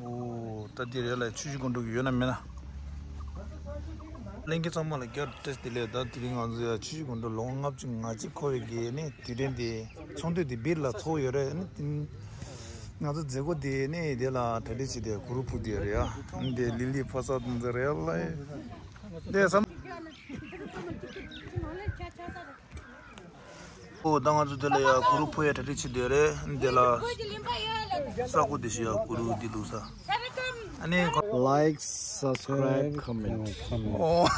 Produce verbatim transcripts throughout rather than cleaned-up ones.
ཨོ། ད་འདི་རེད་ལ། ཆུ་བཞི་སྒང་དྲུག་ཡོད་ན་མེད་ན། ལྷན་རྒྱས་ཚང་མ་ལ་བསྐྱར་བཀྲ་ཤིས་བདེ་ལེགས། ད་དེ་རིང་ང་ཚོ་ཡ་ཆུ་བཞི་སྒང་དྲུག་ལོ་ལྔ་བཅུ་ང་གཅིག་འཁོར་བའི་གི་ནི་དུས་དྲན་དེ་ཚོགས་འདུ་དེ་སྦིར་ལ་ཚོགས་ཡོད་རེད། ནི་དེ་ང་ཚོ་མཛད་སྒོ་དེ་ནི་དེ་ལ་གྲ་སྒྲིག་བྱས་ཏེ་གུ་རུ་ཕུག་དེ་རེད་ཡ། འདི་ལི་ལི་ཕ་ས་དང་ཚེ་རེད་ལ། དེ་བསམ། ཨོ། ད་ང་ཚོ་དེ་ལ་ཡ་གུ་རུ་ཕུག་ཡ་གྲ་སྒྲིག་བྱེད་དེ་རེད། དེ་ལ་ས་གོ་དེ་ཞིག་ཡ་གུ་རུ་འདི་ལུག་ས། ཨ་ནི་ཁོ། Like, subscribe, comment. ཨོ།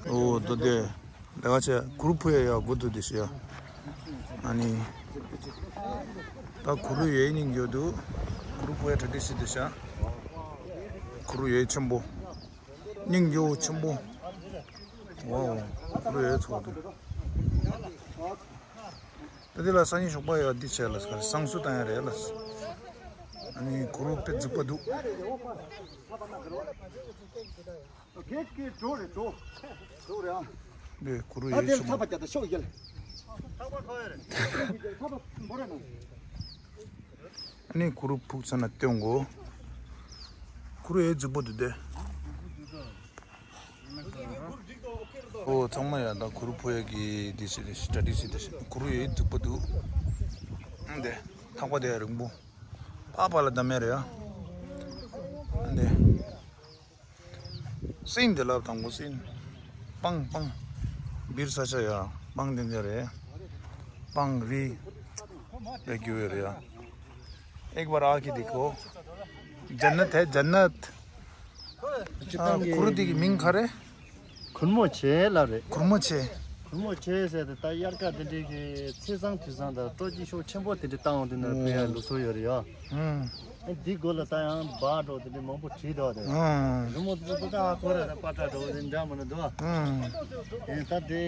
ཨོ། དོ་དེ་ལས་ཀ་བྱས་གུ་རུ་ཕུག་ཡ་ཡ་གུ་དུ་དེ་ཞིག་ཡ། ཨ་ནི་ད་གུ་རུ་ཡའི་སྙིང་རྗེ་འདུག་གུ་རུ་ཕུག་ཡ་གྲ་སྒྲིག་བྱེད་དེ་ཞིག་གུ་རུ་ཡའི་ཆེན་པོ། སྙིང་རྗེ་བོ་ཆེན་པོ། ཝའོ། གུ་རུ་ཡའི་ཚོགས་འདུ། ད་འདི་ལ་སང་ཉིན་ཞོགས་པ་ཡ་འདི་བྱས་ལ་བསང་གསོལ་བཏང་ཡ་རེད་ལ། ཨ་ནི་གུ་རུ་དཔེ་རྫིག་པ་འདུག་གེ་གེ་འགྲོ་རེད་འགྲོ། འགྲོ་རེད་ཨ། འདི་གུ་རུ་ཡའི་ཆེན་པོ། ད་འདིར་ཐག་པ་རྒྱབ་ད་ཤོག་ཡལ། ཐག་པ་ཁོ་ཡ་རེད། ཐག་པ་འབོར་རེད་ན། ཨ་ནི་གུ་རུ་ཕུག་ཚ་ན་སྟོན་གོ། གུ་རུ་ཡའི་རྫིག་པོ་འདུག་སྟེ། ཨོ། ཚང་མ་ཡ་ད་གུ་རུ་ཕུག་ཡ་གི་འདི་ཞིག་རེད། གྲ་སྒྲིག་ཞིག་རེད། གུ་རུ་ཡའི་རྫིག་པོ་འདུག་འདི་ཐག་པ་དེ་ཡ་རིང་པོ། ཕ་ཕ་ལ་ད་མེད་རེད་ཡ། འདི། སྲིན་དེ་ལབ་དང་གོ་སྲིན། སྤང་སྤང་། སྦིར་ས་ཆ་ཡ་སྤང་དེ་འདྲ་རེད། སྤང་རི་ལ་རྒྱུ་བའི་རེད་ཡ། ཨེག་བར་ཨ་ཁི་དེ་ཁོ། ཇན་ནད་ཧེ་ཇན་ནད། ཨ། གུ་རུ་དེ་གི་མིང་ག་རེ། གུར་མོ་ཆེ་ལབ་རེད། གུར་མོ་ཆེ། གུར་མོ་ཆེ་ཟེར་ཏེ་ད་དབྱར་ཁ་དེ་འདྲའི་གི་ཚེས་བཟང་དུས་བཟང་དང་སྤྲོ་སྐྱིད་ཤོག་ཆེན་པོ་དེ་འདྲ་བཏང་འོང་དུས་ན་ཕུལ་ཡ་ལུགས་སྲོལ་ཡོད་རེད་ཡ། ཨུམ། ཨ། འདི་སྒོ་ལ་ད་ཡང་སྦ་འགྲོ་དེ་འདྲ་མང་པོ་བྲིས་འདུག་དེ། ཨུམ། རི་མོ་དེ་ཚོ་ད་ཧ་གོ་རེད། ད་པ་ཏྲ་འགྲོ་དེ་འདྲ་མ་ནི་འདུག་ཨུམ། ཨེ། ད་དེ་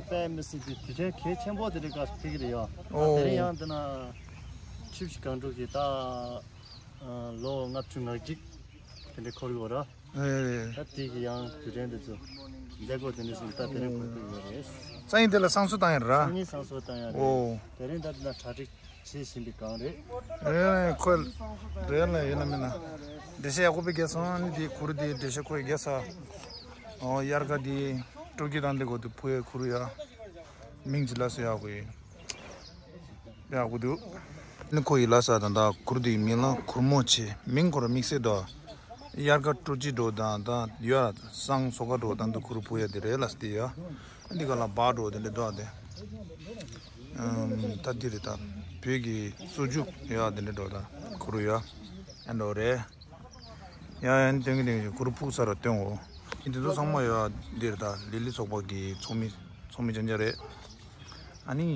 དཔེ་མི་སྲིད་དེ་དུས་ཆེན་གལ་ཆེན་པོ་དེ་འདྲའི་སྐབས་སུ་ཕུལ་གི་རེད་ཡ། ཨོ། དེ་རིང་ཡང་འདི་ན་ཆུ་བཞི་སྒང་དྲུག་གི་ད་ལོ་ལྔ་བཅུ་ང་གཅིག་དེ་འདྲ་འཁོར་ཡོད་ར། ཨེ། ད་དེ་གི་ཡང་དུས་དྲན་དེ་ཚོ་མཛད་སྒོ་དེ་འདྲ་སོང་ད་དེ་རིང་འཁོར་གི་ཡོད་རེད། སང་ཉིན་དེ་ལ་བསང་གསོལ་བཏང་ཡ་ར། སང་ཉིན་བསང་གསོལ་བཏང་ཡ་རེད། ཨོ། དེ་རིང་ད་དེ་ལ་གྲ་སྒྲིག་བྱེད་བཞིན་པའི་སྒང་རེད། ཨེ། ཁོ་རེད་ལ་ཡིན་ན་མིན་ན། འགྲེལ་བཤད་ཡག་པོ་དཔེ་རྒྱག་སོང་། ཨ་ནི་དེ་གུ་རུ་དེ་འགྲེལ་བཤད་ཁོས་རྒྱག་ས། ཨོ། དབྱར་ཁ་དེ་སྤྲོ་སྐྱིད་དང་དེ་གོ་དུ་ཕུ་ཡ་གུ་རུ་ཡ། མིང་ཅི་ལ་སོ་ཡག་པོ་ཡིན། ཡག་པོ་འདུག་ནི་ཁོ་ཡི་ལ་ས་དང་ད་གུར་དེའི་མིང་ལ་གུར་མོ་ཆེ། མིང་ཁོ་ར་དམིགས་བསལ་དོ། དབྱར་ཁ་སྤྲོ་སྐྱིད་འགྲོ་དང་ད་ཡོད་བསང་གསོལ་ཁ་འགྲོ་དང་དུ་གུར་ཕུ་ཡ་དེ་རེད་ལ་སྟེ་ཡ། འདི་ག་ལ་སྦ་འགྲོ་དེ་འདྲ་འགྲོ་དེ། ད་འདི་རེད་ད། བོད་ཀྱི་སྲོལ་རྒྱུན་ཡ་དེ་འདྲ་འགྲོ་ད་གུར་ཡ། ཨ་འགྲོ་རེད། ཡ་ཡ་ནི་སྟོན་གི་སྟོན་གི་གུར་ཕུག་ས་ར་སྟོན་འོ། ཡིན་དེ་ཚོ་ཚང་མ་ཡོད་འདིར་ད་ལི་ལི་ཚོགས་པ་གི་ཚོགས་མི་ཚོགས་མི་ཅན་ཅན་རེད། ཨ་ནི་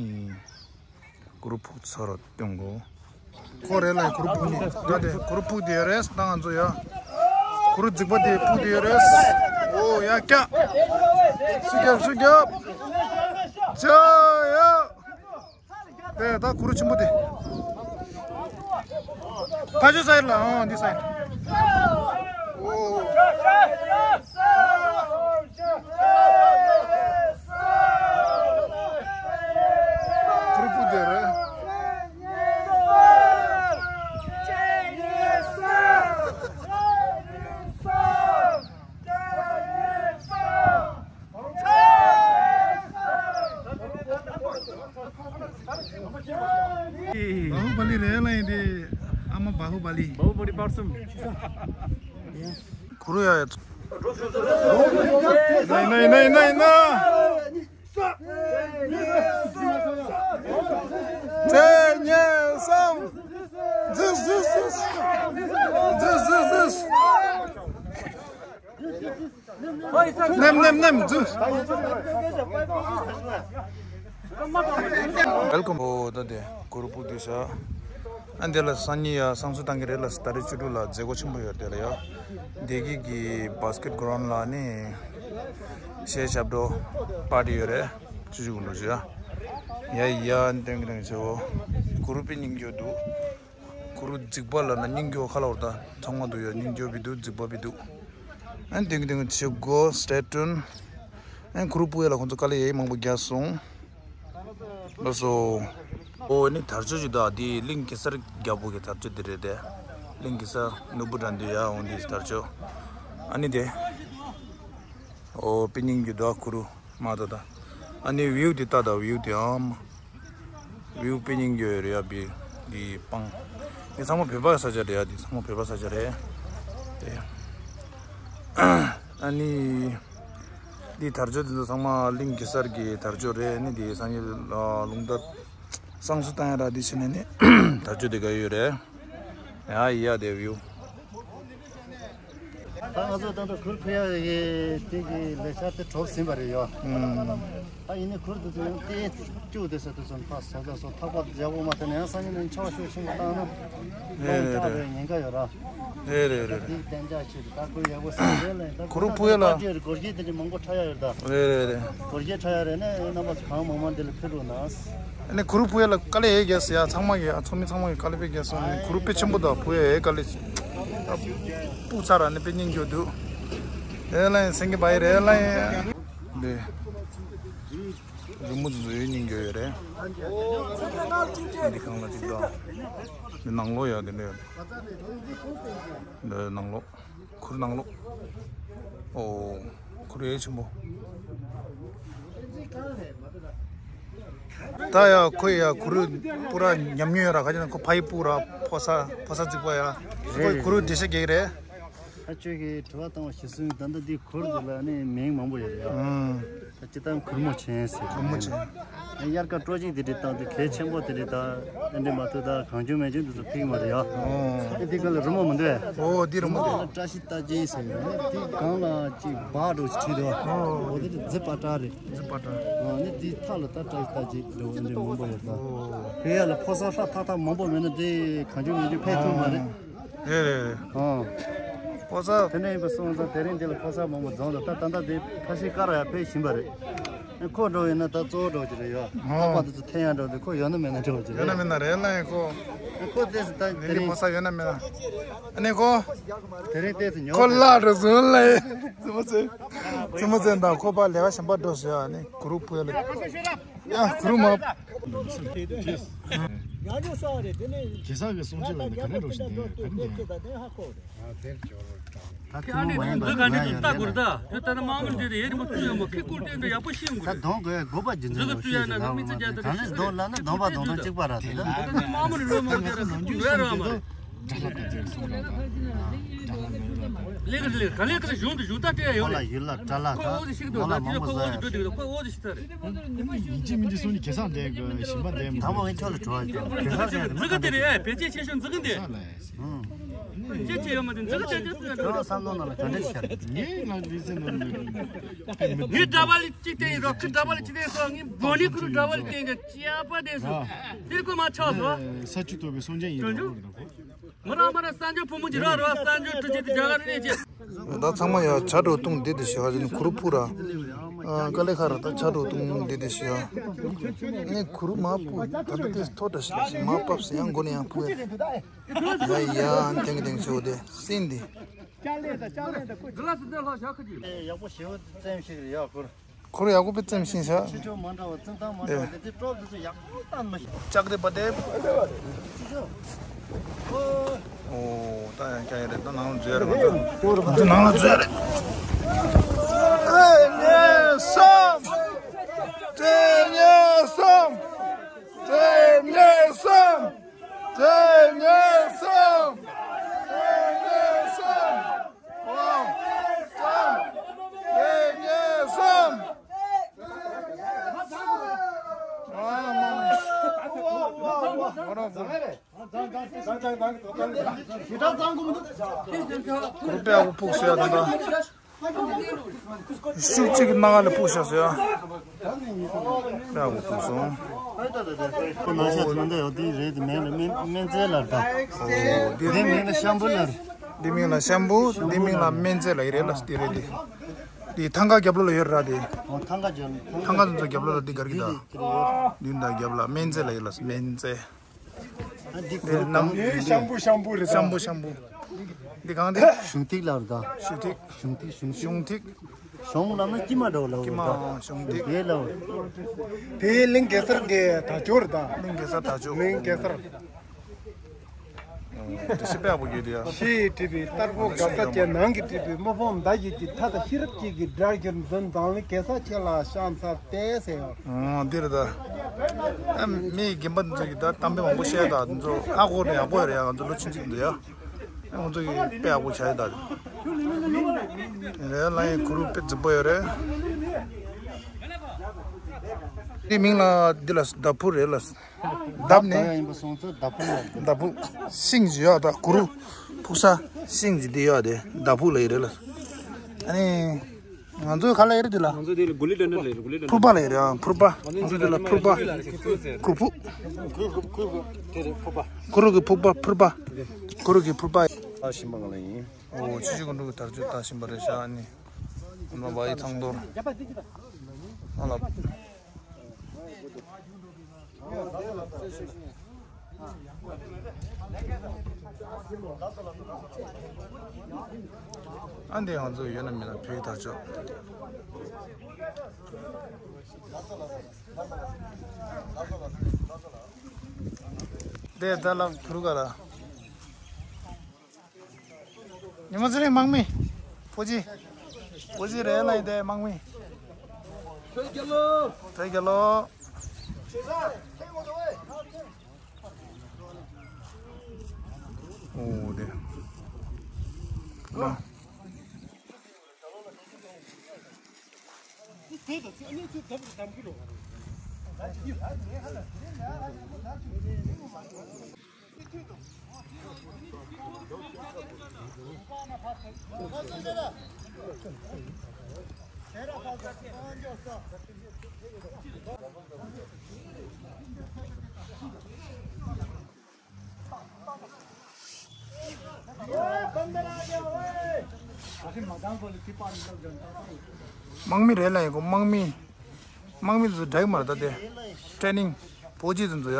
གུར་ཕུག་ས་ར་སྟོན་གོ། ཁོ་རེད་ལ་གུར་ཕུག་ནི་ད་དེ་གུར་ཕུག་དེ་ཡོད་རེད་ད་ང་ཚོ་ཡ། གུར་རྫིག་པ་དེ་ཕུག་དེ་ཡོད་རེད། ཨོ་ཡ་ཀྱ། སུ་རྒྱབ་སུ་རྒྱབ། ཅ་ཡ། དེ་ད་གུ་རུ་ཆེན་པོ་དེ། ཕ་ཆོས་ས་ཡིར་ལ་ཨང་འདི་ས་ཡིར། ཨོ། གུ་རུ་ཕུག་དེ་རེད། བ་ཧུ་བ་ལི་རེད་ལ་ཡིན་ཏེ། ཨ་མ་བ་ཧུ་བ་ལི། བ་ཧུ་བ་ལི་པར་སུམ། གུ་རུ་ཡ་ཡ། ནའི་ནའི་ནའི་ནའི་ན། ཚེ་ཉེ་སམ། ཛིས་ཛིས་ཛིས། ཛིས་ཛིས་ཛིས། ནེམ་ནེམ་ནེམ་ཛུ། Welcome. ཨོ་ད་དེ་གུ་རུ་ཕུག་དུས་ཤ། ཨ་འདི་ལ་སང་ཉིན་ཡ་བསང་གསོལ་བཏང་གི་རེད་ལ་ད་རེས་བཅུ་དྲུག་ལ་མཛད་སྒོ་ཆེན་པོ་ཡོད་དེ་ལ་ཡ། བདེ་སྐྱིད་ཀྱི་བྷ་སི་ཀེ་ཊི་གྷ་རའུན་ཌི་ལ་ནི་གཞས་ཞབས་བྲོ་པར་ཊི་ཡོད་རེད། བཅུ་དྲུག་གི་ལོ་ཞུ་ཡ། ཡ་ཡ་སྟོན་གི་སྟོན་གི་ཆེ་བོ། གུ་རུ་དཔེ་སྙིང་རྗེ་འདུག་གུ་རུ་རྫིག་པ་ལབ་ན་སྙིང་རྗེ་ཁ་ལོར་ད་ཚང་མ་འདུག་ཡ། སྙིང་རྗེ་བི་འདུག་རྫིག་པ་བི་འདུག་ཨན་དེང་དེང་ཆེ་གོ་stay tuned། ཨན་གུ་རུ་ཕུག་ཡ་ལ་ཁོང་ཚོ་དཀའ་ལས་ཡེ་མང་པོ་རྒྱག་སོང་། ལགས་སོ། ཨོ་ནི་དར་ལྕོག་ཅིག་ད་འདི་གླིང་གེ་སར་རྒྱལ་པོ་གི་དར་ལྕོག་འདི་རེད་དེ། གླིང་གེ་སར་ནོར་བུ་དགྲ་འདུལ་ཡར་འོང་དུས་དར་ལྕོག་ཨ་ནི་དེ། ཨོ་དཔེ་རྙིང་གི་རྡོ་ཁུ་རུ་མ་ད་ད། ཨ་ནི་བིའུ་དེ་ལྟ་ད་བིའུ་དེ་ཨམ། བིའུ་དཔེ་རྙིང་གི་ཡོད་རེད་ཡ་བི་འདི་སྤང་། འདི་ཚང་མ་བོད་པ་ས་ཆ་རེད་ཡ། འདི་ཚང་མ་བོད་པ་ས་ཆ་རེད། དེ། ཨ་ནི། འདི་དར་ལྕོག་དེ་ཚོ་ཚང་མ་གླིང་གེ་སར་གྱི་དར་ལྕོག་རེད། ཨ་ནི་འདི་སངས་རྒྱས་ལུང་རྟ་བསང་གསོལ་བཏང་ཡ་ར་འདི་བྱས་ནས་ནི་དར་ལྕོག་དེ་ག་ཡོད་རེད། ཡ་ཡ་དེ་བིའུ། ད་ང་ཚོ་ད་ལྟ་གུར་ཕུབ་ཡག་གི་དེ་གི་ལས་འཆར་དེ་གྲུབ་ཟིན་པ་རེད་ཡོ། ཨུམ། ད་ཡིན་ནའི་གུར་དེ་ཚོ་ཡང་དེ་བཅུག་དེ་ས་དེ་ཚོ་ཕར་ཟ་ས་སོ་ཐག་པ་ཡག་པོ་མ་ཐེབས་ན་ཡང་སང་ཉིན་ནས་འཁྱག་ཤུགས་ཆེན་པོ་བཏང་ན་རེད་རེད་རེད། ཉེན་ཁ་ཡོད་ར། རེད་རེད་རེད། དེ་གཏན་འཇགས་བྱེད་དེ་ད་གུར་ཡག་པོ་ཟིན་རེད་ལ་ད་གུར་ཕུབ་ཡག་ལ། སྒོར་གཞས་དེ་འདྲ་མང་པོ་འཁྲབ་ཡག་ཡོད་ད། རེད་རེད་རེད། སྒོར་གཞས་འཁྲབ་ཡག་རེད་ནས་རྣམ་པ་ཚོ་གང་མང་མང་དེ་ལ་ཕུལ་རོགས་གནང་། ཨ་ནི་གུར་ཕུབ་ཡག་ལ་དཀའ་ལས་ཡེ་རྒྱག་ཟེར་ཡ། ཚང་མ་གི་ཨ་ཚོགས་མི་ཚང་མ་གི་དཀའ་ལས་དཔེ་རྒྱག་སོང་། ཨ་ནི་གུར་དཔེ་ཆེན་པོ་དང་ཕུབ་ཡག་ཡེ་དཀའ་ལས་ད་སྤུ་ཚར་ཨ་ནི་དཔེ་སྙིང་རྗེ་འདུག་རེད་ལ་ཡིན་སེང་གེ་བ་ཡི་རེད་ལ་ཡིན། འདི་རི་མོ་ཚོ་ཚོ་ཡོད་སྙིང་རྗེ་ཡོད་རེད། འདི་གང་ལ་གཅིག་དང་། འདི་ནང་ལོགས་ཡ་འདི་འདྲ་ཡོད། འདི་ནང་ལོགས། གུར་ནང་ལོགས། ཨོ། གུར་ཡ་ཆེན་པོ། ད་ཡ་ཁོ་ཡ་གུར་སྤུ་ར་ཉམས་མྱོང་ཡོད་ར། ག་ཅི་ན་ཁོ་ཕ་ཡི་སྤུ་ར་ཕོ་ས་ཕོ་ས་རྫིག་པ་ཡ། ཁོ་ཡི་གུར་འགྲེལ་བཤད་རྒྱག་གི་རེད། ད་ཁྱོད་ཀྱིས་དྲི་བ་བཏང་བ་གཞིར་བཟུང་ད་ལྟ་འདི་གུར་འདི་ལ་ནི་མིང་མང་པོ་ཡོད་རེད་ཡ། ཨང་། ད་སྤྱིར་བཏང་གུར་མོ་ཆེན་ཟེར་གུར་མོ་ཆེན། དབྱར་ཁ་སྤྲོ་སྐྱིད་དེ་འདྲ་བཏང་དུས་གལ་ཆེན་པོ་དེ་འདྲ་ད་ཨེ་འདྲ་མ་ཐུབ་ད་གང་བྱུང་མེད་བྱུང་དེ་ཚོ་ཕིག་མ་རེད་ཡ། ཨོ། ཨེ་འདི་ག་ལ་རི་མོ་མི་འདུག་ཨེ། ཨོ་འདི་རི་མོ་རི་མོ་དེ། ལ་བཀྲ་ཤིས་རྟགས་བརྒྱད་ཟེར་ཡོད་རེད། དེ་སྒང་ལ་ཅིག་སྦག་འདྲ་བོ་བྲིས་འདུག་ཨོ། འོ་དེ་དེ་རྫི་པ་ཏྲ་རེད། རྫི་པ་ཏྲ། ཨ་ནི་དེའི་ཐག་ལ་ད་བཀྲ་ཤིས་རྟགས་བརྒྱད་འདྲ་བོ་ཨེ་འདྲ་མང་པོ་ཡོད་ད། ཨོ། བོད་ཡ་ལ་ཕོ་གསར་ལྷ་ཐག་ཐག་མང་པོ་མེད་ན་དེ་གང་བྱུང་མེད་བྱུང་ཕེབས་ཐུབ་མ་རེད། རེད་རེད་རེད། ཨོ། ཕོ་གསར། དེ་འདྲ་ཡིན་པ་སོང་ཙང་དེ་རིང་འདི་ལ་ཕོ་གསར་མང་པོ་འཛོམས་ལ་ད་ད་ལྟ་དེ་ཕ་ཤི་ཀ་ར་ཡ་ཕེབས་བཞིན་པ་རེད། ཨེ་ཁོ་འགྲོ་ཡིན་ན་ད་གཙོ་བོ་འགྲོ་གི་རེད་ཡ། ཨོ། ལྷག་པར་དུ་ཚོ་ཐེ་ཡང་འགྲོ་དེ་ཁོ་ཡོད་ན་མེད་ན་འགྲོ་གི་ཡོད་ན་རེད། མེད་ན་རེད་ལ་ཡིན་ཁོ། ཨེ་ཁོ་ལྟས་སུ་ད་དེ་ལི་རིང་ཕོ་གསར་ཡོད་ན་མེད་ན། ཨ་ནི་ཁོ། དེ་རིང་ལྟས་སུ་ཉོ་ཁོ་གི་ལ་འགྲོ་སོང་ལ་ཡིན། ཙི་མོ་ཙི། ཙི་མོ་ཙི་དང་ཁོ་པ་ལས་ཀ་གཞན་པ་འགྲོ་ཟེར་ཡ་ནི་གུ་རུ་ཕུ་ཡ་ལ། ཡ་གུ་རུ་མ། གེ་སར་གྱི་གསུང་ཆོས་ལ་ནི་ག་རེ་འགྲོ་བཞིན་འདུག་ག་རེ་འདུག་ད་ཁྱོད་མ་ཡིན་པ་འདི་ག་འདྲ་ཅིག་ལྟ་དགོས་རེད་ད། ཁྱོད་ད་ནི་དམག་མི་འདི་རེད་ཡེ་རིང་པོ་བཙུགས་ཡོད་མ་ཁི་སྐོར་དེ་འདྲ་ཡག་པོ་ཤེས་དགོས་རེད། ད་གདོང་དགོས་དགོས་པ་རྒྱུ་འཛིན་འདི་ག་བཙུགས་ཡ་ན་ནི་མི་ཚེ་རྒྱ་ད་ག་ནས་གདོང་ལ་ནི་གདོང་པ་གདོང་ཐུང་གཅིག་པ་ར་དེ་ད། ད་ནི་དམག་མི་རེད་ལོ་མང་དེ་ར་ཁོ་ཀུན་རེད་ར་མ་རེད། ལེགས་རེད་ལེགས་ག་ལེགས་ག་ལེགས་གཞུང་དུ་བཞུགས་ད་སྤྲད་ཡ་ཡོད་རེད། ཡུལ་ལ་དགྲ་ལ་ཁོ་འོ་དེ་ཤིག་འདུག་ད་དེ་ཁོ་འོ་དེ་ཤིག་ད་རེད། ཡིན་གཅིག་མིན་གཅིག་གསུང་ནི་གེ་སར་འདས་གི་ཞིང་པ་འདས་མ་ད་མོ་ངས་ཁྱོད་ལ་དྲི་བ་ཡོད། གེ་སར་ཟེར་ནི་འཛི་གི་དེ་རེད། ཨེ་བེད་སྤྱད་ཆེ་ཤོས་འཛི་གི་འདི། ཅི་བྱེད་ཡོད་མ་དེ་འཛི་གི་དེ་དེ་ཁྱོད་བསམ་བློ་ནང་ལ་ག་འདྲ་ཞིག་ཤར། ངས་ང་ལི་ཟེར་ནོ་ནི། ངས་འདྲ་པ་ལི་གཅིག་བསྟན་ཡིན་རོགས། ཁི་འདྲ་པ་ལི་གཅིག་བསྟན་སོང་། ངས་བོ་ནི་ཁུ་རུ་འདྲ་པ་ལི་བསྟན་ཀྱང་སྐྱག་པ་བསྟན་སོང་། དེ་ཁོ་མ་ཆགས་སོང་། ས་བཅུ་གཏོགས་པའི་སངས་རྒྱས་ཡིན་རོགས་རོགས། མོ་རང་མོ་རང་གསར་འབྱོར་བུ་མོ་གྱི་རོགས་རོགས་གསར་འབྱོར་ཐུགས་རྗེ་དེ་རྒྱ་གར་གནས་ཀྱི། ད་ཚང་མ་ཡ་བྱ་འགྲོ་བཏུང་བསྡད་དེ་ཞེས་ཟེར་ནས་གུ་རུ་ཕུ་ར། དཀའ་ལས་ཁག་ར་ད་བྱ་འགྲོ་བཏུང་བསྡད་དེ་ཞེས་ཡ། ངས་གུ་རུ་མ་ཕུ་ད་ལྟ་དེ་ཐོ་འདྲ་ཞིག་ལ་ཞིག་མ་བབས་ཟེར་ཡང་མགོ་ནས་ཡང་ཕུ་ཡ། ཡ་ཡ་དེང་གི་དེང་ཆེ་བོ་དེ་སྲིན་དེ། ཡག་པོ་ཞེ་བོ་བཙེམ་ཞིག་རེད་ཡ་གུ་རུ། ཁོར་ཡག་པོ་དཔེ་བཙེམ་ཤིང་བྱ། ཆེ་ཆུང་མ་འདྲ་བ་བཙེམ་སྟངས་མ་འདྲ་བ་དེ་དེ་ཀྲོབ་དེ་ཚོ་ཡག་པོ་བཏང་མ་ཤེས། ལྕགས་དེ་པ་དེ། ཨོ་ད་ཡང་ཀྱང་ཡ་རེད། ད་ནང་ལ་འཛུལ་ཡ་རེད། ང་ཚོ་ང་ཚོ་ནང་ལ་འཛུལ་ཡ་རེད། དེ་ཉེ་སམ། དེ་ཉེ་སམ། དེ་ཉེ་སམ། དེ་ཉེ་སམ། དེ་ཉེ་སམ། ཨོ། སམ། དེ་ཉེ་སམ། ཨ་མ། ཨོ་ཨོ་ཨོ། ཨོ་རོ་ཟ། ཁོ་རུ་པའི་ཨ་བུ་ཕུག་ཤོད་ད་ད། ཤུགས་གཅིག་གི་སྣ་ཁ་ལ་སྤུ་ཤ་ཟེར་ཡ། ཡ་འུ་ཐུག་སོང་། ཁོ་ན་ཤ་ཚོན་མདའ་ཡོད་དེ་རེད་དེ་མེད་ལ་སྨན་སྨན་རྫས་ལ་ད། འདི་མིང་ལ་ཤམ་བུ་ལ་རེད། འདི་མིང་ལ་ཤམ་བུ། འདི་མིང་ལ་སྨན་རྫས་ལ་ཡི་རེད་ལ་འདི་རེད་དེ། འདི་ཐང་ག་རྒྱབ་ལོགས་ལ་ཡོད་ར་དེ། ཐང་ག་ཚོ་རྒྱབ་ལོགས་ལ་འདི་གར་གི་ད། འདི་ད་རྒྱབ་ལ་སྨན་རྫས་ལ་ཡི་ལ་སྨན་རྫས། ཨ་འདི་ཁོ་ནམ་ཤམ་བུ་ཤམ་བུ་རེད་ཤམ་བུ་ཤམ་བུ། འདི་གང་དེ། གཞུང་ཐིག་ལ་རེད་ད། གཞུང་ཐིག་གཞུང་ཐིག་གཞུང་ཐིག་གཞུང་ཐིག་གཞུང་ལ་ནི་དཀྱིལ་མ་འདྲ་བོ་ལ་དཀྱིལ་མ་རེད་ད། གཞུང་ཐིག་དེ་ལ། དེ་གླིང་གེ་སར་གི་དར་ལྕོག་རེད་ད། གླིང་གེ་སར་དར་ལྕོག་གླིང་གེ་སར། འགྲེལ་བཤད་དཔེ་ཡག་པོ་བརྒྱབ་འདུག་ཡ། ཕྱི་ཡི་སྤྲུལ་པའི་རྟ་ཕོ་སྒ་ས་ཅན། ནང་གི་སྤྲུལ་པའི་དམག་དཔུང་མདའ་ཡི་གི། མཐའ་དང་ཤེས་རབ་ཀྱི་གི་དགྲ་གྱུར་འཛིན། འཛམ་གླིང་གེ་སར་ཁྱེད་ལ་ཕྱག་འཚལ་ཏེ་ཟེར་ཡ། ཨོ་འདི་རེད་ད། ཨ་མི་རྒན་པ་འདི་ཚོ་གི་ད་གཏམ་དཔེ་མང་པོ་བཤད་ད། འདི་ཚོ་ཧ་གོ་རེད། ཡག་པོ་རེད་ཡ། ང་ཚོ་ལོ་ཆུང་ཆུང་འདུག་ཡ། ཨ་ང་ཚོ་གི་དཔེ་ཡག་པོ་བྱ་ཡ་ད། རེད་ལ་ཡི་གུ་རུ་དཔེ་རྫིག་པོ་ཡོད་རེད། འདི་མིང་ལ་འདི་ལ་ཟླ་ཕུག་རེད་ལ། འདབས་ནས། ཡིན་པ་སོང་ཙང་ཟླ་ཕུག་ལ། ཟླ་ཕུག་ཤིང་ཅིག་ཡོད་ད། གུ་རུ་ཕུག་ས་ཤིང་ཅིག་འདི་ཡོད་དེ་ཟླ་ཕུག་ལ་ཡི་རེད་ལ། ཨ་ནི་ང་ཚོའི་ག་ལ་ཡི་རེད་དེ་ལ། ང་ཚོ་དེ་ལ་གུ་ལི་ལ་ནི་ལ་ཡི་རེད། གུ་ལི་ལ་ནི། ཕུར་པ་ལ་ཡི་རེད་ཨ། ཕུར་པ། ང་ཚོ་དེ་ལ་ཕུར་པ། གུ་ཕུག་གུ་ཕུག་དེ་རེད་ཕུར་པ། གུ་རུ་གི་ཕུར་པ། ཕུར་པ། གུ་རུ་གི་ཕུར་པ། ཨ་ཤིང་པ་ང་ལ་ཡིན། ཨོ་ཆུ་བཞི་སྒང་དྲུག་གི་དར་ལྕོག་ལྟ་བཞིན་པ་རེད་ཤག་ཨ་ནི། ཨ་མ་བ་ཡི་ཚང་དོར། ཨ་ལ། ཨ་འདི་ང་ཚོ་ཡོད་ན་མེད་ན་བོད་ཀྱི་དར་ལྕོག་འདི་ད་ལབ་གུ་རུ་ག་ར། ཉི་མ་ཚེ་རིང་དམག་མི། ཕོ་རྗེ། ཕོ་རྗེ་རེད་ལ་ཡིན་དེ་དམག་མི། བོད་རྒྱལ་ལོ། བོད་རྒྱལ་ལོ། ཨོ་དེ། ཨ། དམག་མི་རེད་ལ་ཡིན་གོ། དམག་མི། དམག་མི་ཚོ་འདྲ་གི་མ་རེད་ད་དེ། ཊེ་ནིང་། བོ་ཇི་ཚོ་ཚོ་ཡ།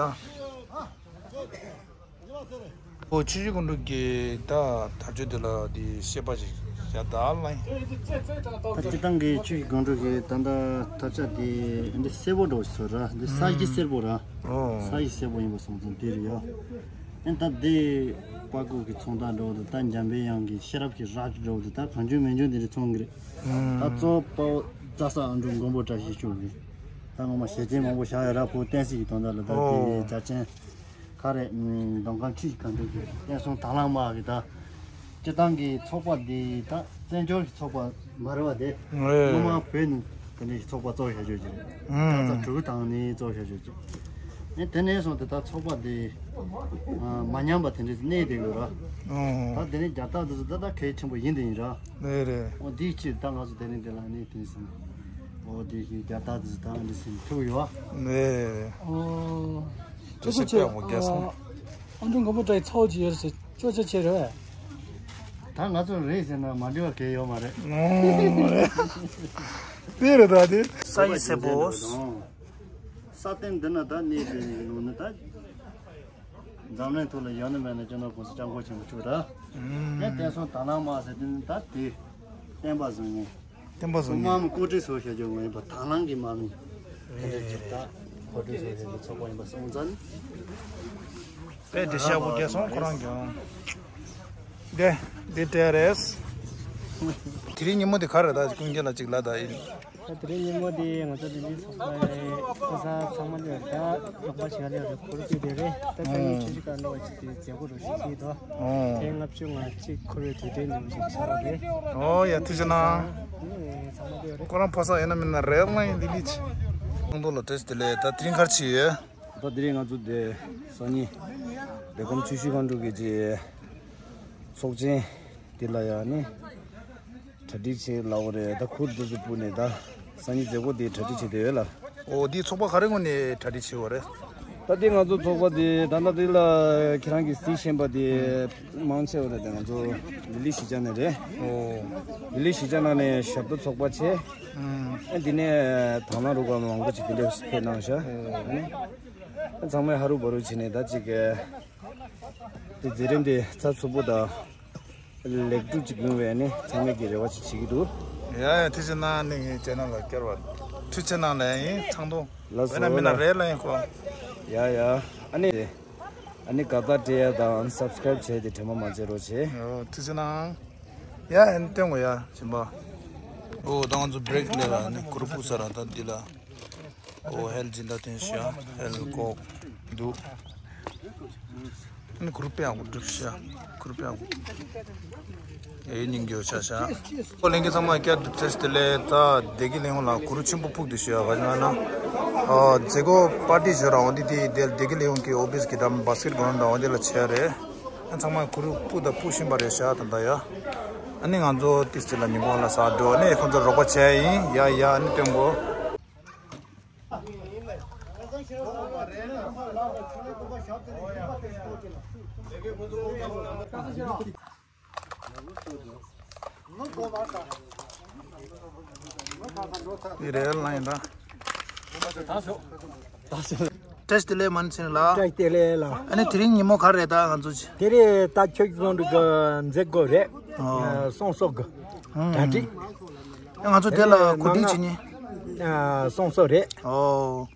ཨོ་ཆུ་བཞི་སྒང་དྲུག་གི་ད་དར་ལྕོག་དེ་ལ་དེ་བཤད་པ་ཞིག་བྱ་ད་ལ་ཡིན། ད་སྤྱིར་བཏང་གི་ཆུ་བཞི་སྒང་དྲུག་གི་ད་ལྟ་དར་ལྕོག་དེ་འདི་སེར་པོ་འདྲ་བོ་ཞིག་ཚོ་ར། འདི་ས་གཞི་སེར་པོ་ར། ཨོ། ས་གཞི་སེར་པོ་ཡིན་པ་སོང་ཙང་དེ་རེད་ཡ། ཨེ་ད་དེ་དཔའ་རྐུབ་ཀྱི་ཚོང་རྟགས་འདྲ་བོ་དང་། ད་འཇམ་པའི་དབྱངས་ཀྱི་ཤེས་རབ་ཀྱི་རྭ་ཅོ་འདྲ་བོ་དང་། ད་གང་བྱུང་མང་བྱུང་དེ་འདྲ་ཚོང་གི་རེད། ད་གཙོ་བོ་དཔའ་བོ་རྫ་ས་ཨ་འབྲུག་མགོན་པོ་བཀྲ་ཤིས་ཤོག་གི། ད་ངོ་མ་ཞལ་ཆེམས་མང་པོ་བཞག་ཡོད་ར། ཁོ་བསྟན་སྲིད་ཀྱི་དོན་དག་ལ་ད་དེ་ཨོ། རྒྱ་ཆེན་ག་རེ། མདོ་ཁམས་ཆུ་བཞི་སྒང་དྲུག་གི་བསྟན་སྲུང་དང་བླངས་དམག་གི་ད། སྤྱིར་བཏང་གི་ཚོགས་པ་འདི་ད་བཙན་བྱོལ་གྱི་ཚོགས་པ་མ་རེད་པ་དེ། ངོ་མ་བོད་ནས་དེ་འདྲའི་ཚོགས་པ་གཙོ་བོ་བྱ་ཆོག་ཅིག་རེད། ད་ཚ་དྲུག་དང་ནི་གཙོ་བོ་བྱ་ཆོག་ཅིག་ཨེ་དེ་ནས་བཟུང་སྟེ་ད་ཚོགས་པ་འདི་མ་ཉམས་པ་དེ་འདྲའི་གནས་བསྡད་ཡོད་ར། ད་དེ་ནས་རྒྱལ་རྟགས་འདི་ཚོ་ད་ད་གལ་ཆེན་པོ་ཡིན་དེ་ཡིན་ར། རེད་རེད། འོ་དེའི་ཕྱིར་ད་ང་ཚོ་དེ་རིང་འདི་ལ་ནི་དེ་ཟིན། འོ་དེ་བཞིན་རྒྱལ་རྟགས་འདི་ཚོ་ད་འདི་ཟིན་ཐུག་ཡོད། རེད་རེད། ཨོ། ཅོ་ཅོ་ཆེ། ཨ་འབྲུག་མགོན་པོ་བཀྲ་ཤིས་ཚ་བོ་ཅིག་ཡོད་ཟེར། ཅོ་ཅོ་ཆེ་རེད། ད་ང་ཚོ་རེད་ཟེར་ན་མ་འགྲིག་པ་གལ་ཡོད་མ་རེད། ཨོ་རེད། དེ་རེད་ད་དེ། ས་ཡི་སེར་པོ། ས་སྟེང་འདི་ན་ད་གནས་དེ་ནང་ནི་ད། འཛམ་གླིང་ཐོག་ལ་ཡོད་ན་མེད་ན་སྤྱི་ནོར་གོང་ས་སྐྱབས་མགོན་ཆེན་པོ་མཆོག་ར། ཨེ་བསྟན་སྲུང་དང་བླངས་དམག་ཟེར་དུས་ནི་ད་དེ་བསྟན་པ་བཟང་ངན། བསྟན་པ་བཟང་ངན། དམག་མི་འགོ་ཁྲིད་ཚོ་བྱ་རྒྱུ་ངོ་ཡིན་པ། དང་བླངས་ཀྱི་དམག་མི་དེ་འདྲ་ཅིག་ད་འགོ་ཁྲིད་ཚོ་བྱ་རྒྱུ་ཚོགས་པ་ཡིན་པ་སོང་ཙང་། དཔེ་འདི་ཤ་བོ་རྒྱལ་སོང་ཁོ་རང་ཀྱང་། དེ་དེ་དྲན་རེད། དེ་རིང་ཉིན་མོ་དེ་ག་རེ་ད་ཀུན་མཁྱེན་ལ་ཅིག་ལབ་ད་ཡིན། ད་དེ་རིང་ཉིན་མོ་དེ་ང་ཚོ་ལི་ལི་ཚོགས་པའི་ཕོ་གསར་ཚང་མ་ལ་ད་རོགས་པ་བྱེད་ཡ་ལ་ཡོད་རེད། ཁོར་དེ་དེ་རེད། ད་སང་ཉིན་ཆུ་ཆུ་ཀ་འགྲོ་བ་ཅིག་དེ་མཛད་སྒོ་རུ་ཞིག་གིས་དོ། ཨོ། དེ་ལྔ་བཅུ་ང་གཅིག་ཁོར་ཡུག་དུས་དྲན་ཉིན་མོ་ཞིག་ཆགས་པ་རེད། ཨོ་ཡ་ཐུགས་རྗེ་གནང་། ཨེ་ཚང་མ་ལ་ཡོད་རེད། ཁོ་རང་ཕོ་གསར་ཡིན་ན་མིན་ན་རེད་ལ་ཡིན་ལི་ལི་ཆེ། ཁོང་ཚོ་ལ་བཀྲ་ཤིས་བདེ་ལེགས། ད་དེ་རིང་ག་རེ་བྱེད་ཡོད། ད་དེ་རིང་ང་ཚོ་དེ་སང་ཉིན་བོད་ཁམས་ཆུ་བཞི་སྒང་དྲུག་གི་ཅིག་ཚོགས་ཆེན་དེ་ལ་ཡ་ནི་གྲ་སྒྲིག་བྱེད་ལབ་པ་རེད། ད་ཁུར་འདི་ཚོ་སྤུ་ནས་ད་སང་ཉིན་མཛད་སྒོ་དེ་གྲ་སྒྲིག་བྱེད་བསྡད་ཡོད་ལ། ཨོ་འདི་ཚོགས་པ་ག་རེ་ངོས་ནས་གྲ་སྒྲིག་བྱེད་པ་རེད། ད་དེ་ང་ཚོ་ཚོགས་པ་དེ་ད་ལྟ་དེ་ལ་ཁྱེད་རང་གིས་གཟིགས་བཞིན་པ་དེ་མང་ཆེ་བ་རེད། དེ་ང་ཚོ་ལི་ལི་གཞིས་ཆགས་ནས་རེད། ཨོ། ལི་ལི་གཞིས་ཆགས་ནང་ནས་ཞབས་བྲོ་ཚོགས་པ་བྱས། ཨ་འདི་ནས་དང་བླངས་རུ་ཁག་མང་པོ་ཅིག་དེ་འདྲས་ཕེབས་གནང་ཤག་ཨ་ནི་ཚང་མས་ཧ་རུ་བ་རུ་བྱས་ནས་ད་ཅིག་གི་དེ་མཛད་རིམ་དེ་ཚགས་ཚུད་པོ་དང་ལེགས་གྲུབ་ཅིག་ཡོང་བའི་ནི་ཚང་མས་ཀྱི་རེ་བ་ཅིག་བྱེད་ཀྱི་འདུག་ཡ་ཡ་ཐུགས་རྗེ་གནང་། ནི་ངའི་ཅེ་ནལ་ལ་བསྐྱར་བ་ཐུགས་རྗེ་གནང་ལ་ཡིན། ཚང་དུ་ལ་བས་ན་སོ་མིན་ན་ལ་རེད་ལ་ཡིན་ཁོ། ཡ་ཡ་ཨ་ནི། ཨ་ནི་ཀ་ཀ་སྤྲད་ཡ་དང་སབ་སི་ཀ་རེབ་བྱས་ཏེ་དྲན་པ་མ་བརྗེད་རོགས་བྱེད། ཨོ་ཐུགས་རྗེ་གནང་། ཡ་ཨ་ནི་སྟོན་དགོས་ཡ་སྦྱིན་པ། ཨོ་ད་ང་ཚོ་བྷི་རེག་ལས་ལ་ཨ་ནི་གུར་ཕུབ་ས་ར་ད་འདི་ལ། ཨོ་ཧེལ་སྦྱིན་བདག་སྟོན་ཤག་ཧེལ་ཀོག་འདུག་ཨ་ནི་གུར་ཕུབ་ཡག་པོ་སྒྲུབ་ཤག་གུར་ཕུབ་ཡག་པོ། ཨེ་སྙིང་རྗེ་ཆ་ཤག་ཨོ་ལྷན་རྒྱས་ཚང་མ་བསྐྱར་དུ་བཀྲ་ཤིས་བདེ་ལེགས། ད་བདེ་སྐྱིད་གླེང་ཡོང་ལ་གུར་ཆེན་པོ་ཕུབ་འདུག་ཤག་ག་ཅི་ན་ཨ་མཛད་སྒོ་པར་ཊི་ཞོ་ར་འོང་དེ་དེ་དེ་བདེ་སྐྱིད་གླེང་ཡོང་གི་ཨོ་ཕིས་ཀྱི་འགྲམ་བ་སི་ཀེཊ་གྲོན་འདྲ་འོང་དེ་ལ་བྱས་རེད། ཨ་ཚང་མ་གུར་ཕུབ་དང་ཕུབ་བཞིན་པ་རེད་ཤག་ད་ད་ཡ། ཨ་ནི་ང་ཚོ་ཏིས་ཏི་ལ་ཉིན་གུང་ལ་ཟ་འགྲོ། ཨ་ནི་ཁོང་ཚོ་རོགས་པ་བྱས་ཡིན་ཡ་ཡ། ཨ་ནི་སྟོན་གོ། འདི་རེད་ལ་ཡིན་ད། བཀྲ་ཤིས་བདེ་ལེགས་མ་ནི་ཚེ་རིང་ལགས། བཀྲ་ཤིས་བདེ་ལེགས་ལགས། ཨ་ནི་དེ་རིང་ཉིན་མོ་ག་རེད་ད་ང་ཚོ་ཅི། དེ་རིང་ད་ཆོས་ཀྱི་ཚོགས་འདུ་གི་མཛད་སྒོ་རེད། ཨོ། ཨ་སོང་སོ་གི་ཨང་གྲ་སྒྲིག་ང་ཚོ་དེ་ལ་གོ་སྒྲིག་བྱེད་ཉིན། ཨ་སོང་སོ་རེད། ཨོ།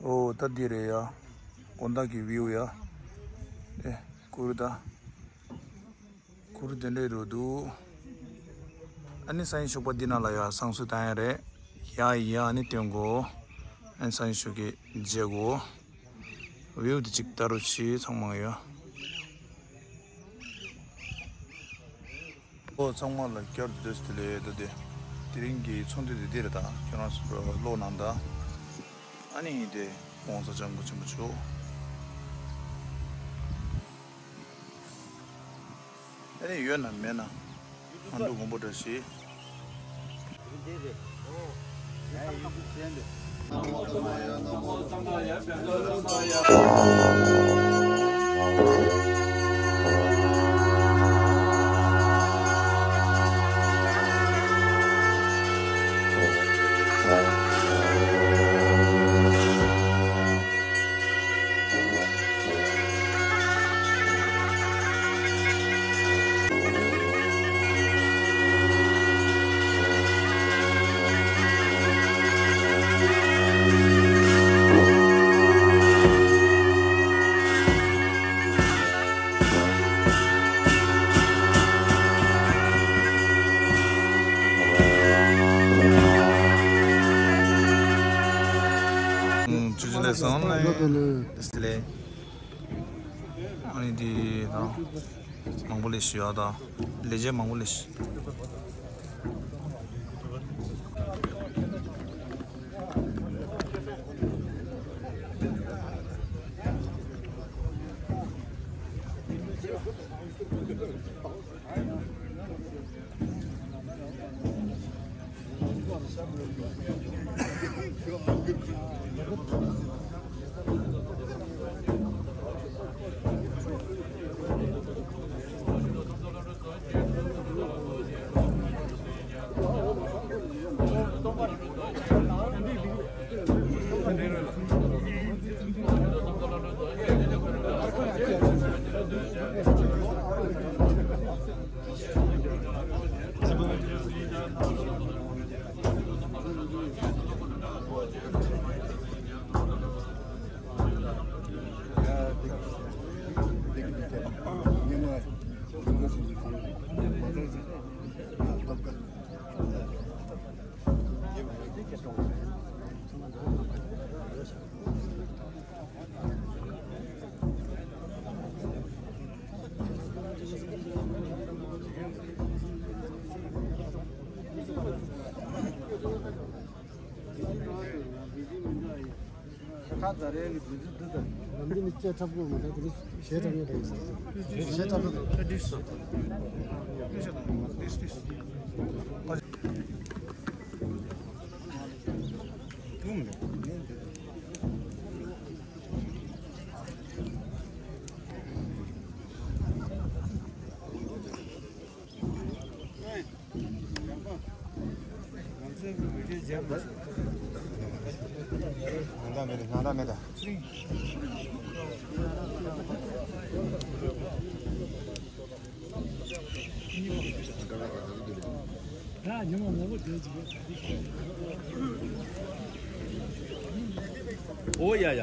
ཨོ་ད་འདི་རེད་ཡ། དགོང་དག་གི་བིའུ་ཡ། ཨེ་གུར་ད། གུར་དེ་འདྲས་རུ་འདུག་ཨ་ནི་ས་ཡིན་ཤུག་པ་འདི་ན་ལ་ཡ་སང་སུ་བཏང་ཡ་རེད། ཡ་ཡ་ཨ་ནི་སྟོན་གོ། ཨ་ནི་ས་ཡིན་ཤུག་གི་མཇལ་གོ། བིའུ་དེ་གཅིག་ལྟ་རུ་ཕྱི་ཚང་མ་ཡ། ཨོ་ཚང་མ་ལ་བསྐྱར་དུ་བདེ་ལེགས། ད་དེ་དེ་རིང་གི་ཚོགས་འདུ་དེ་འདི་རེད་ད། ཁྱོད་རང་ཚོ་ཀློག་གནང་ད། ཨ་ནི་དེ་༸གོང་ས་༸སྐྱབས་མགོན་ཆེན་པོ་མཆོག་ཨ་ནི་ཡོད་ན་མེད་ན་ང་འགྲོ་མགོན་པོ་བཀྲ་ཤིས། ཨུམ། ཆུ་ཆུ་ལས་སོང་ལ་ཡིན། ལོ་དེ་ལས། ཨ་ནི་དེ་དང་མང་པོ་ལས་ཞུ་ཡ་དང་ལས་བྱེད་མང་པོ་ལས་ཞུ། ཁ་ཛ་རེ་ལི་བུ་ཛི་དུ་དང་། ལམ་འདི་ནི་ལྕེ་ཁྲབ་གོ་མ་ད་དེ་ནི་ཞེ་ཁྲབ་ཉེ་དང་ཞེ་ཁྲབ་དུ། ང་ད་མེད་ད། ང་ད་མེད་ད། ཨོ་ཡ་ཡ།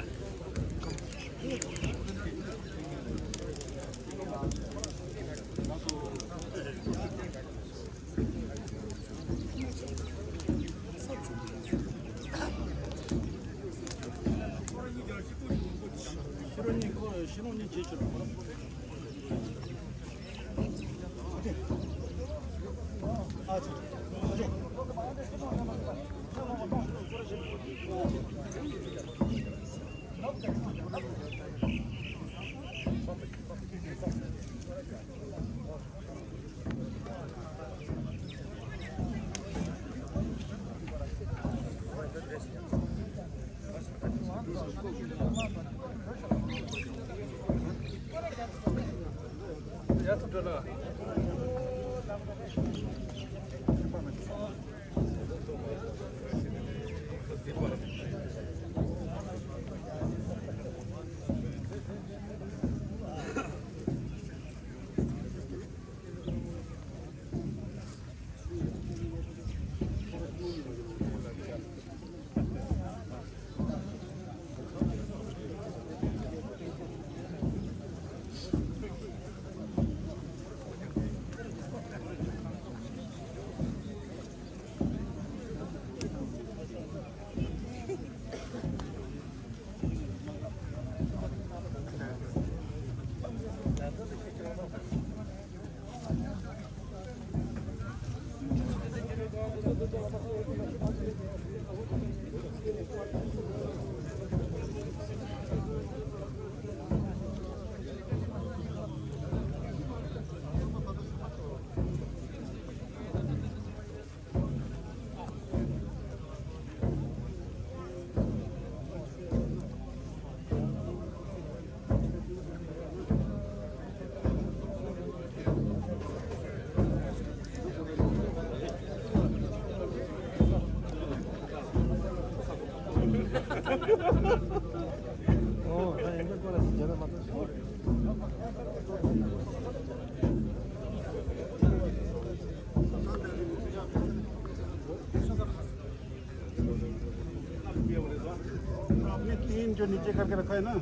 अपने तीन जो नीचे करके रखा है ना,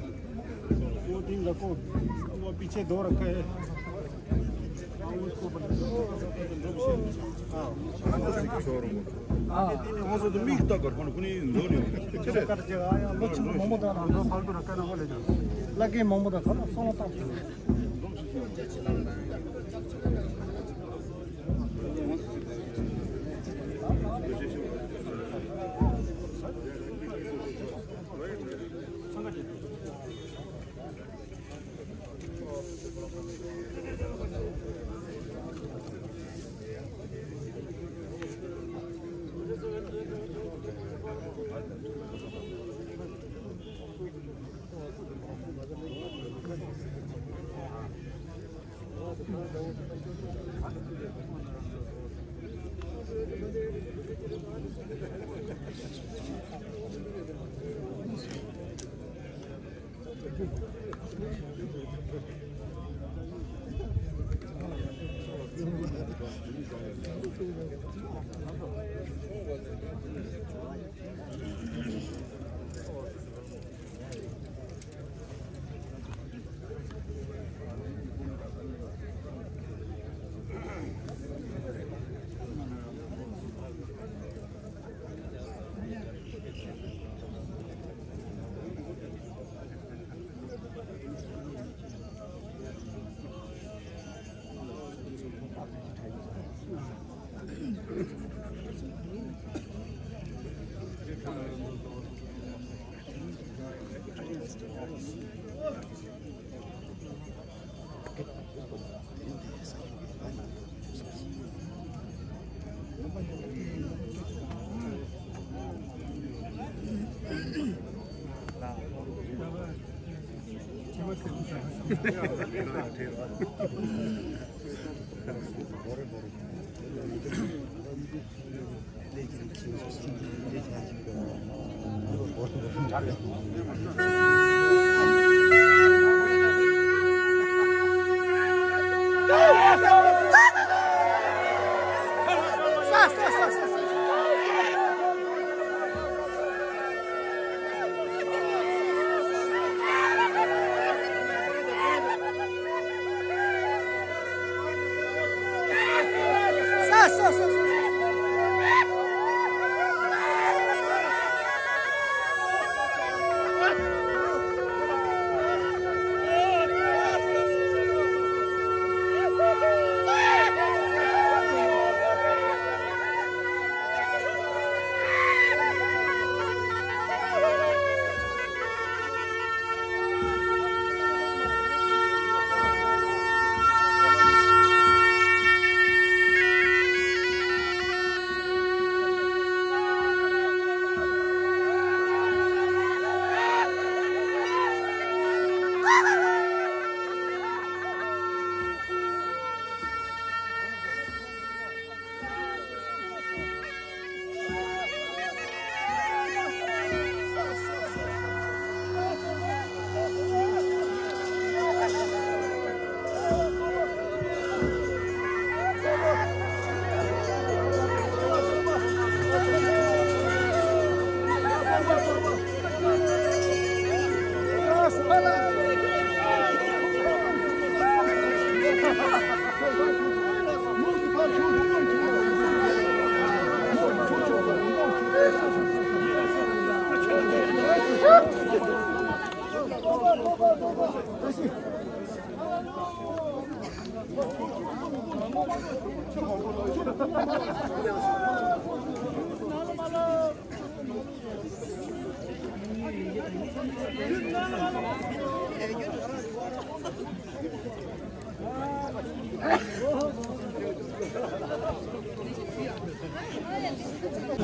वो तीन रखो, वो पीछे दो रखे हैं। हाँ, उसको बंद करो। हाँ। हाँ। हाँ, तो मिक्स तक कर, कौन, कौन, कर जगह आया, दो फालतू रखा ना, वो ले जाओ। लगे मोमो दा खाना, सोना तक।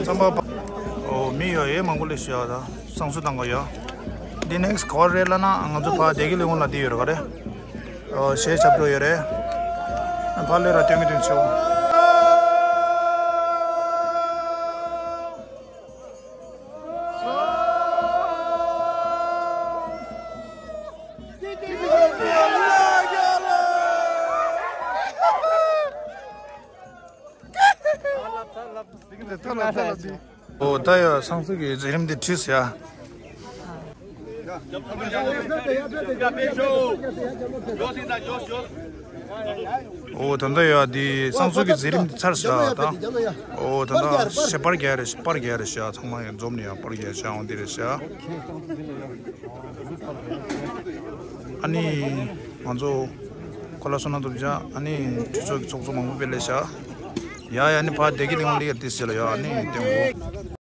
རྩམ་པ་པ། ཨོ་མི་ཡོད་ཡེ་མང་པོ་ལས་ཤི་ཡ་ད་སང་སུ་དང་ག་ཡ། འདི་ནེགསི་ག་བར་རེད་ལ་ན་ང་ཚོ་ཕ་བདེ་སྐྱིད་གླིང་ལ་འདི་ཡོད་ར་ག་རེ། ཨོ་ཞེས་ཆབ་འགྲོ་ཡོད་རེད། ཕ་ལོས་ར་སྟོན་གི་དོན་ཆེའོ། ཨོ་ད་ཡ་སང་སུ་གི་མཛད་རིམ་འདི་བྲིས་ཡ། ཨོ་ད་ལྟ་ཡ་འདི་སང་སུ་གི་མཛད་རིམ་འདི་ཚར་ཟེར་ད། ཨོ་ད་ལྟ་ཞེ་པར་རྒྱག་རེད་ཞེ་པར་རྒྱག་རེད་ཤག་ཚང་མ་ཡང་འཛོམས་ནས་ཡ་པར་རྒྱག་ཤག་འོང་འདི་རེད་ཤག་ཨ་ནི་ང་ཚོ་ཁོ་ལ་སོ་ན་ཐུབ་ཅག་ཨ་ནི་གྲོས་ཚོགས་ཀྱི་ཚོགས་གཙོ་མང་པོ་སྤེལ་ལེ་ཤག་ཡ་ཡ་ནི་ཕ་བདེ་སྐྱིད་གླིང་ལ་ཡ་ཏི་སེ་ལ་ཡ་ཨ་ནི་ཏེང་གོ།